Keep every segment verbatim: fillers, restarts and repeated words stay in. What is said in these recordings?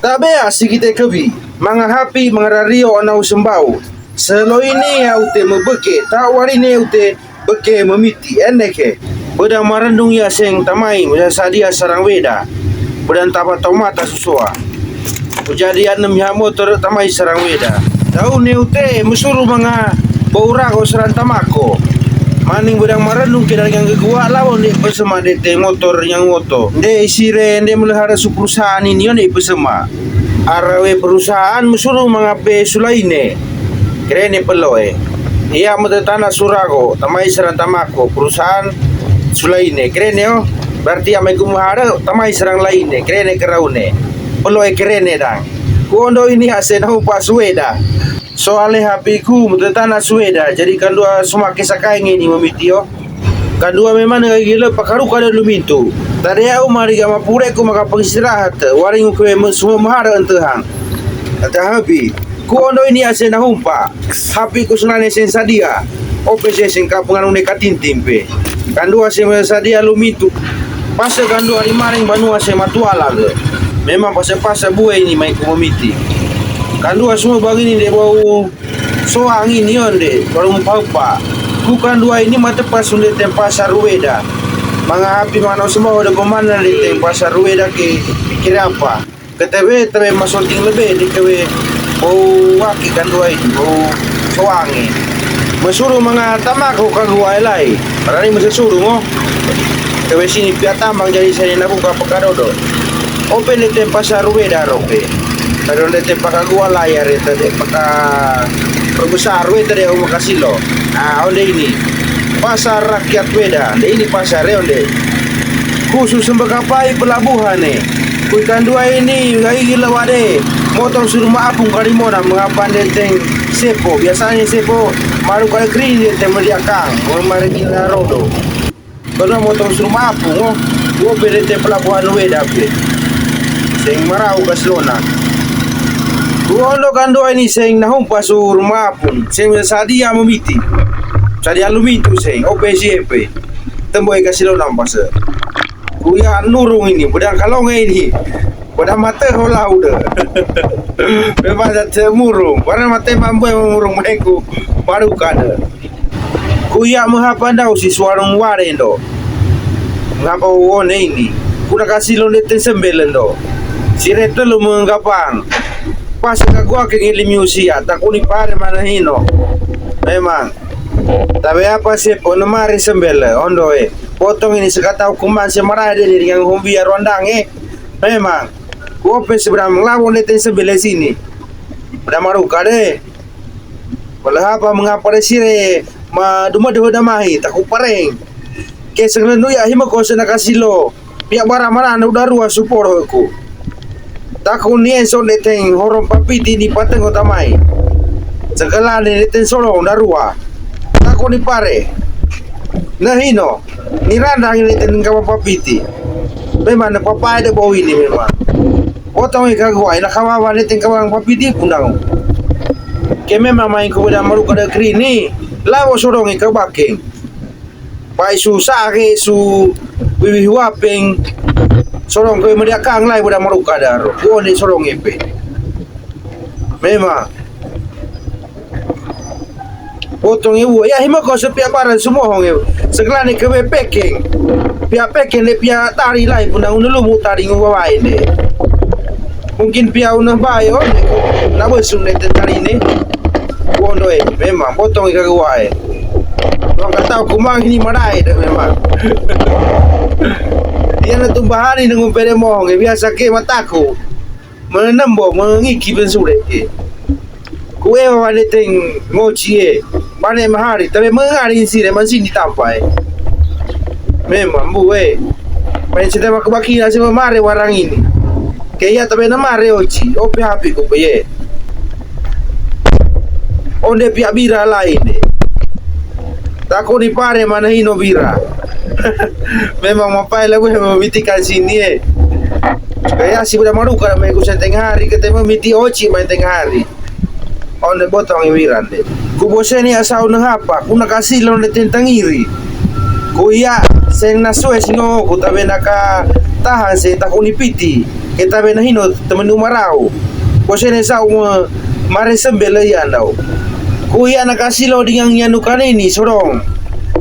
Tabe a sikite kebi, manga hapi manga rario anau sembau. Selo ini au te mebeke, ta warine au te beke memiti, eneke. Bedang marendung ia seng tamai, mesa sadia sarang weda. Bedang tapa tomata susoa. Ujadi anem ia motor tamai sarang weda. Tau ne ute mesuru manga boura ko sarang tamako. Maning bedang marendung ke dari yang gegua lawan de pesema de te motor yang moto. De isire de melehara su perusahaan ini on de pesema. Arawe perusahaan mesuru manga pe sulaine. Kerene peloe. Ia mete tana surago, tamai sarang tamako, perusahaan sulaine. Kerene o, berarti amai kumahara, tamai sarang laine, kerene keraune. Peloe kerene dang. Kuondo ini ase nahu pas weda. Soale hapiku mete tana suweda, jadi kandua sumake sakaenge ini memitio. Kandua memang ngai gila pakaruka de lumintu. Tade au mari gama pureku maka pengistirahat, waringu ke me-, semua mahara entehang. Ata hapi. Kuondo ini ase nahumpa. Hapiku senane sen sadia. Ope se seng kapengarung ne katintimpe. Kandua se me sadia lumintu. Pase kandua rimaring banua se matuala ge. Memang pase-pase bue ini mai kumomiti. Kandua semua bangini de bau soang ini onde, baru mupaupa. Ku kandua ini mate pas unde tempa sarueda. Manga hapi manga semua udah pemana de tempa sarueda ke pikir apa. Ketewe, tewe masoting lebe di kewe bau waki kandua ini, bau soange. Mesuru manga tamako kandua elai. Parani mesesuru ngo. Kewe sini pia tambang jadi seni nabuka pekadodo. Ope ne tempa sarueda rope. Tadi onde tempa kagua layar eta de paka perbesar weta de uma kasilo. Nah, onde ini. Pasar rakyat weda. Onde ini pasar ya onde. Khusus sembekapai pelabuhan ne. Kui kandua ini gai gila wade. Motor suru maapung kalimona mengapa de teng sepo. Biasanya sepo maru kali kering de teng meliakang. Mari gila rodo. Kandua motor suru maapung, oh. Wo pede te pelabuhan weda pe. Seng marau kasilona. Kuondo kandua ini seng nahumpa suru maapung. Seng sadia memiti. Sadia lumintu seng. Ope siepe. Tembo eka silona pase. Kuya nurung ini. Bedang kalonge ini. Bedang mate holau de. Memang mate murung. Bedang mate mambu murung meku. Baru kada. Kuya mehapa ndau si suarung ware ndo. Ngapa wone ini? Kuna kasilo de te sembele ndo. Sire telu menggapang. Pas kagua ke ngili miusia, takuni pare mana hino. Memang. Tabe apa sepo ne mari sembele, ondo e. Potong ini sekata hukuman semara de diri yang humbi ya rondang e. Memang. Kuope sebera menglawan de te sembele sini. Pada maruka de. Wala hapa mengapa de sire ma duma de hoda mahi taku pareng. Ke senglendu ya hima ko sena kasilo. Pia bara marana udah rua suporo ku. Taku nien son de teng horom papiti ni pateng kota mai. Segala ne de teng solo udah rua. Taku ni pare. Nah hino. Ni randang ini de teng kama papiti. Memang ne papai de bau ini memang. Potong ika gua ina kama bane teng kama papiti pundang. Ke memang main ku beda maru kada krini. Lawo sorong ika bakeng. Pai su sake su wiwi huapeng. Sorong ke media kang lai beda maru kada ro. Kuone sorong epe. Memang. Potong ewu. Ya hima ko se pia baran semua hong ewu. Sekelane kewe pekeng. Pia pekeng de pia tari lai pun nang unulumu tari nguwa wain de. Mungkin pia unah bayo de. Na besung de te tari ne. Wondo e memang potong ika guwa e. Wang katau kumang ini marai de memang. Dia na tumbahani nunggu pede mohong e biasa ke mataku. Menembo mengiki bensure ke. Kuewa wane teng ngochi e. Mane mahari tabe mengari insire mansini tampa e. Memang bu e. Main sete makubaki nasi memare warang ini. Ke iya tabe namare ochi. Ope hapi kupe ye. Onde pia bira lain de. Taku ni pare mana hino bira. Memang mapai lagu yang memitikan sini e. Kaya si beda maruka na mai kusen tengah hari ketemu miti ochi mai tengah hari. Onde botong iwiran de. Kuboseni asau nehapa kuna kasilo ne tentang iri. Kuya seng nasue sino ku tabe naka Tahan se taku ni piti, ke tabe nahino tame nu marau. Bosene sau me mare sembe le iandau. Ku ia na kasilo dingang ianu kanini sorong.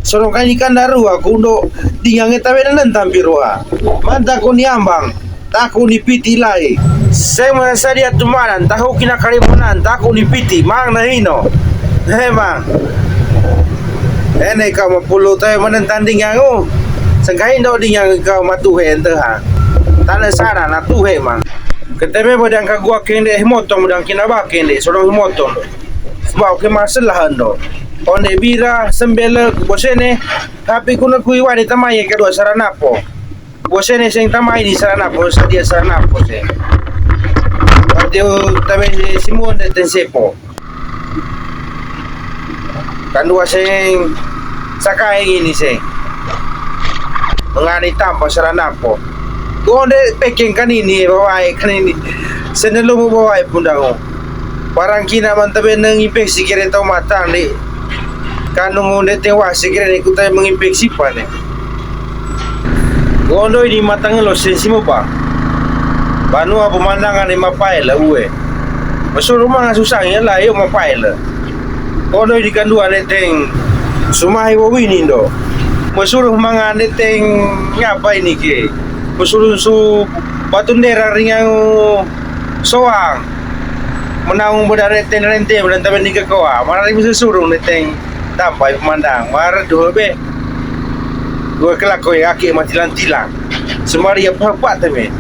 Sorong kaini kandarua kundo dingang e tabe na nentam pirua. Manta ku ni ambang, taku ni piti lai. Sema sadia tumanan, tahu kina karimunan, taku ni piti, mang nahino. Hema. Ene kau mapulu tabe manentang dingang u. Sengkahindo dingang kau matuhe enteha. Tane sara na tuhe mang. Ketebe bodang kagua kende himoto, bodang kina ba kende, sorong himoto. Sebab ke masalah endo. Onde bira, sembele, bosene, hapi kuna kui wani tamaye kedua saranapo. Bosene seng tamai ni saranapo, sadia saranapo seng. Ate u tabe Simon de tensepo. Kandua seng sakae ini seng. Mengani tampa saranapo. Konde pekeng kanini, bawae kanini. Sene lumu bawae pundango. Parang kina mantabe neng impesi kere tau matang di. Kanungu de tewasi kere ni kutai mengimpesi pane. Gondo ini matang lo sensi mo pa. Banua pemandangan ni mapae la ue. Masuru manga susang ya la yo mapae la. Gondo ini kandua neteng. Sumahi wo wini ndo. Masuru manga neteng ngapa ini ke. Masuru su patundera ringang soang. Menang boda neteng rente boda tabe ni kekoa. Mana ni masuru neteng. Tampai pemandang, mare dua be. Dua kelako ya aki matilang-tilang. Semari apa-apa teme.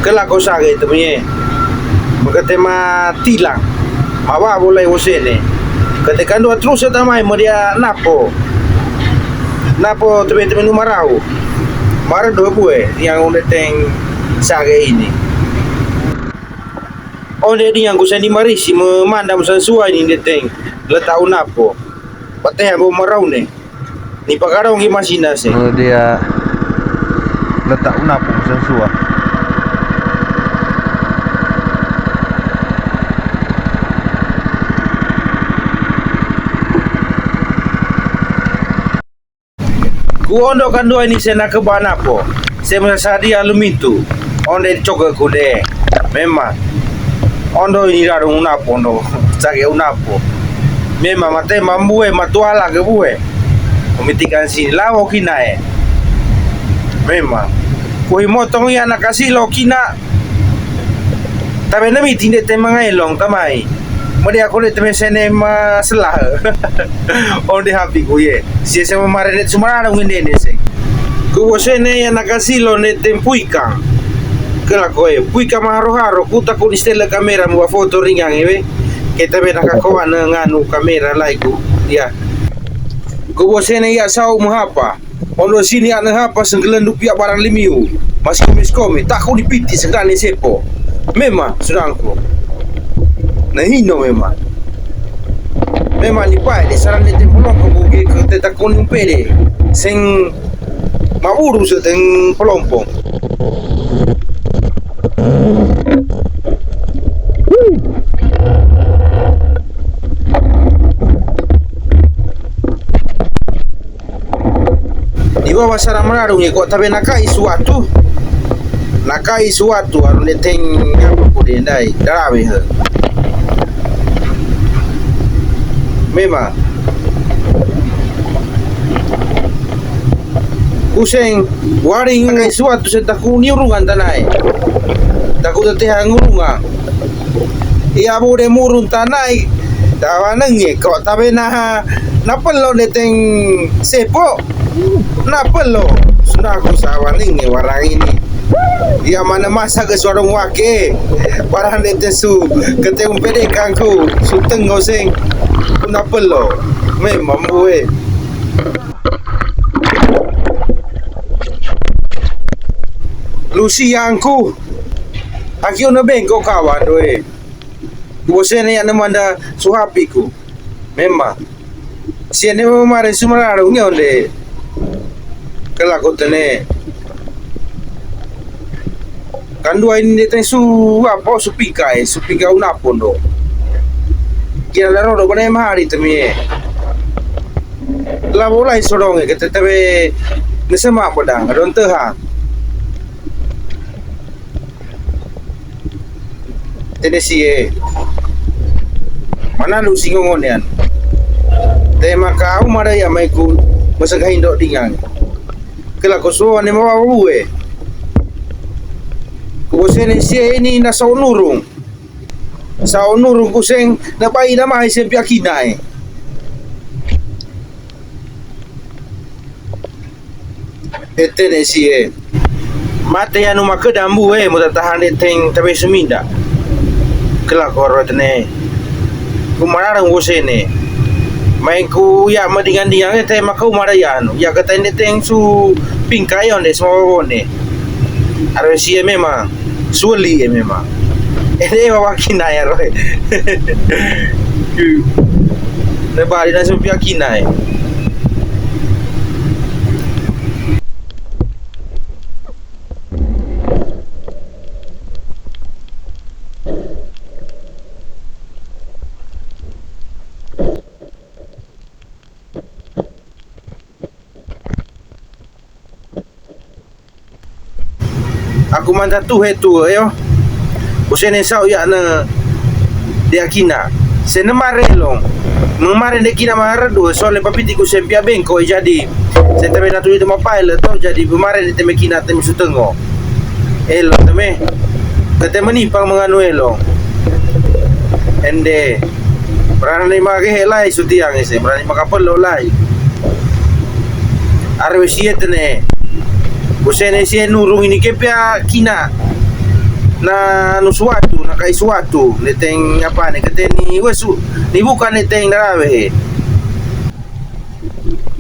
Kelako sage teme. Makatema tilang. Mawa bolai wosene. Kate kandua terus ya tamai media napo. Napo tebe tebe numarau. Mare dua bue yang unde teng sage ini. Onde di yang kuseni marisi memandam sensua ini de teng. Leta unapo. Pateha bo marau ne. Ni pakarong ki masina se. Dia letak una pung sensua. Ku ondo kandua ini sena kebana po. Sema sadia lumintu. Onde coke kude. Mema. Ondo ini rarung unapo ondo. Sage unapo. Mema mate mambue matuala ke bue. Pemitikan sini lawo kinae. Mema. Kuhi motong ya nakasi lo kina. Tabe nami tinde te mangai long tamai. Mode aku le teme sene ma selah. Onde hapi ku ye. Si sema mare ne sumara ngende ne se. Ku bosene ya nakasi lo ne tempuika. Kela koe puika maharo-haro kuta ku ni stela kamera mo foto ringang ewe. Keta be nakakoa ne nganu kamera lai ku. Ya. Ku bosene ya sau mahapa. Ondo sini ana hapa senggelendu pia barang limiu. Mas komis komi taku ni piti sengkani sepo. Mema sudangku. Na hino mema. Mema ni pae di sarang ni tempolong ko buge ke teta kuni umpede. Seng mauru se teng pelompong. Iwa wasara mararu nge ko tabe nakai suatu. Nakai suatu aru ne teng ngapa kude ndai. Darabe he. Mema. Kuseng, waring nakai suatu se taku ni urungan tanai. Taku teteha ngurungan. Ia bude murung tanai. Tawanenge ko tabe na, na pelo ne teng sepo. Na pelo. Sudah aku sawanenge warang ini. Ia mana masa ke suarung wake. Warang ne teng su. Kete umpede kangku. Su tenggo seng. Na pelo. Memang bue. Lusi yangku. Aki una bengko kawan doe. Bosene ya nemanda suhapiku. Mema. Siene mare sumararu nge onde. Kela kotene. Kandua ini de teng su apa supika e, supika unapondo. Kira laro do bane mari temi e. Labo lai sodong e kete tebe nese ma bodang don teha. Tene sie. Mana lu singongonean. Te maka au mara ya maiku masa kahindo dingang. Kela koso ne mawa uwe. Kubo sene sie ini na sau nurung. Sau nurung kuseng na bai na mai sempi akinai. Etene sie. Mate anu makeda mbu e muta tahan de teng tabe suminda. Kela koro tene. Kumararang wosene. Main ku ya madingan-dingan ete makau marayan. Ya kata ende teng su pingkayon de semua wone. Aro sie memang. Suli e memang. Ede wawa kinai aro e. Ne bari na sempi akinai. Aku manta tuhe tuhe yo. Kusene sau ya ne de akina. Sene mare long. Mare de kina mare du sole papiti kusempi abengko jadi. Sene teme natu itu mapai le to jadi mare de teme kina teme sutengo. Elo teme. Kete menipang menganu elo. Ende. Berani mage helai sutiang ese. Berani makapelo lai. Arwe siete ne. Kusene sie nurung ini kepia kina. Na nu suatu, na kai suatu. Neteng apa ne keteni wesu. Ni bukan neteng darawe.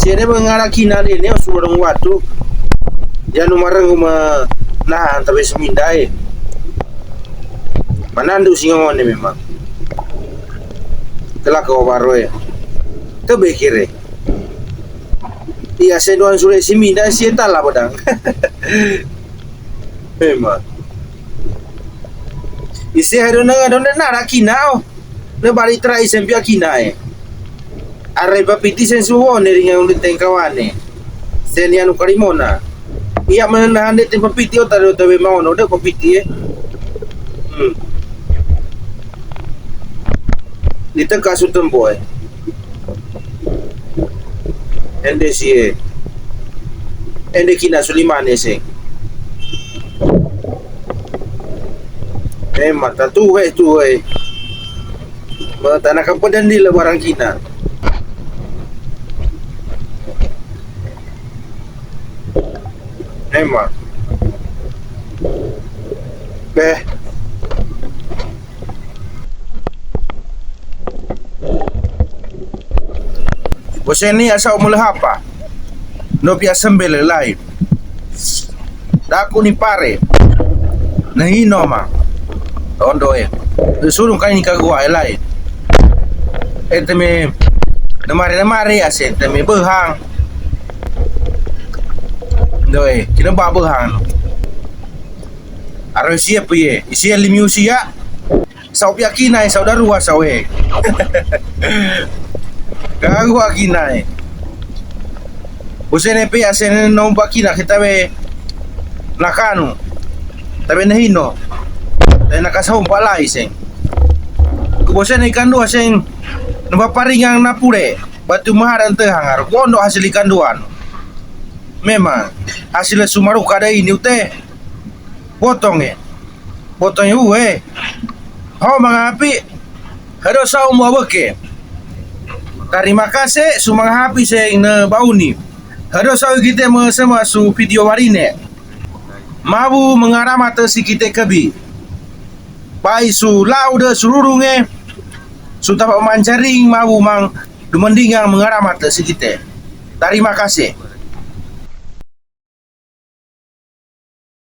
Sie ne mengara kina de ne osu warung watu. Ya nu mareng uma na tabe sumindai. Manandu singone memang. Kelaka waroe. Tebe kire. Iya, se doan sure si minda si tala bodang. Memang. Isi hadon nang hadon nara kinao. Ne bari trai sempi akinae. Are papiti sen suwone ringa undi tengkawane. Sen yanu karimona. Iya menahan de tempa piti ota do tabe maono de papiti e. Hmm. Ni teka su tembo e. Ende sie. Ende kina sulimane se. E mata tuhe tuhe. Matana kapadan di lebaran kina. Ema. Beh. Boseni asa umule hapa. No pia sembele lai. Daku ni pare. Na hino ma. Ondo e. Suru kani ni kagua e lai. Ete me. Na mare na mare ase ete me behang. Ndo e. Kina ba behang. Aro sia pie. Isia limiu sia. Sau pia kina e, sau darua sau e. Gagu akina e. Bosene pia sene no ba kina ketabe nakanu. Tabe nehino. Tabe nakasau ba lai seng. Ku bosene ikan dua seng. No ba paringang napure. Batu mahara ente hangar. Bondo hasil ikan duan. Memang hasil sumaru kada ini ute. Botong e. Botong e uwe. Ho mangahapi. Hado sau mua beke. Tarima kase su mangahapi seng ne bauni. Hado sau kite me sema su video warine. Mabu mengaramate si kite kebi. Bai su lau de sururunge. Su tapa mancaring mabu mang dumendingang mengaramate si kite. Tarima kase.